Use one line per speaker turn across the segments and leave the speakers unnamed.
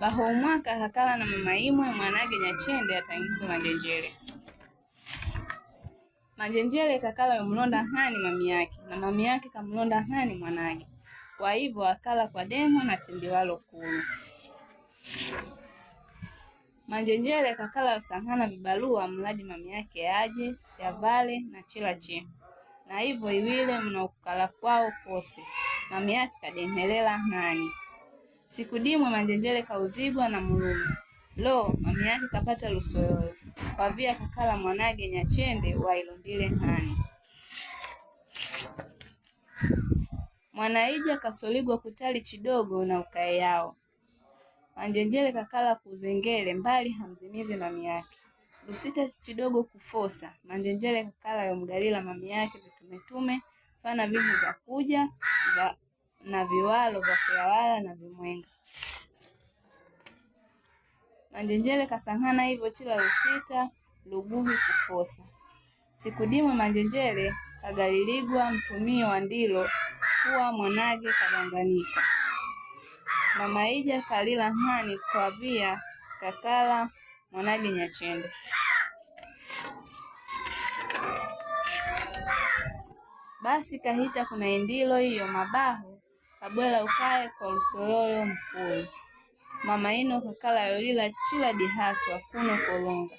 Baho umwaka kakala na mama imwe mwanage Nyachende atang'ikwe Manjenjele. Manjenjele kakala yomulonda ng'ani mamiyake na mamiyake kamulonda ng'ani mwanage kwa hivyo akala kwa deng'ho na tindiwalo kulu. Manjenjele kakala yosang'ana vibaluwa mladi mamiyake aje yavale na chila chinu na hivyo iwile mna ukukala kwao kose mamiyake kadeng'elela ng'ani. Siku dimwe Manjenjele kauzigwa na mulume lo mamiyake kapata lusoyoyo kwa viya kakala mwanage Nyachende wailondile ng'ani. Mwanaija kasoligwa kutali chidogo na ukae yao. Manjenjele kakala kuzengele mbali hamzimize mamiyake. Lusita chidogo kufosa Manjenjele kakala yomgalila mamiyake vitumetume fana vivu vya kuja na viwalo vya kuyawala na vimwenga. Manjenjele kasang'ana hivyo chila lusita luguhi kufosa. Siku dimwe Manjenjele kagaliligwa mtumio wa ndilo kuwa mwanage kadanganika. Mamaija kalila ng'ani kwa viya kakala mwanage Nyachende. Basi kahita kuna indilo iyo mabahu kabwela ukaye kwa lusoyoyo mkulu. Mama ino kakala yolila chila dihaswa kuno kolonga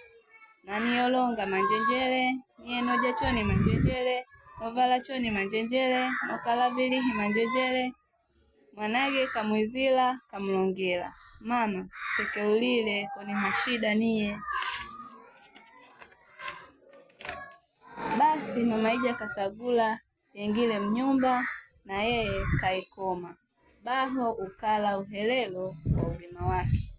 naniyolonga Manjenjele niye noja choni Manjenjele novala choni Manjenjele nokala vilihi Manjenjele. Mwanage kamwizila kamlongela mama sekeulile koni hashida niye. Basi mamaija kasagula yengile mnyumba na yeye kaikoma baho ukala uhelelo wa ugima wake.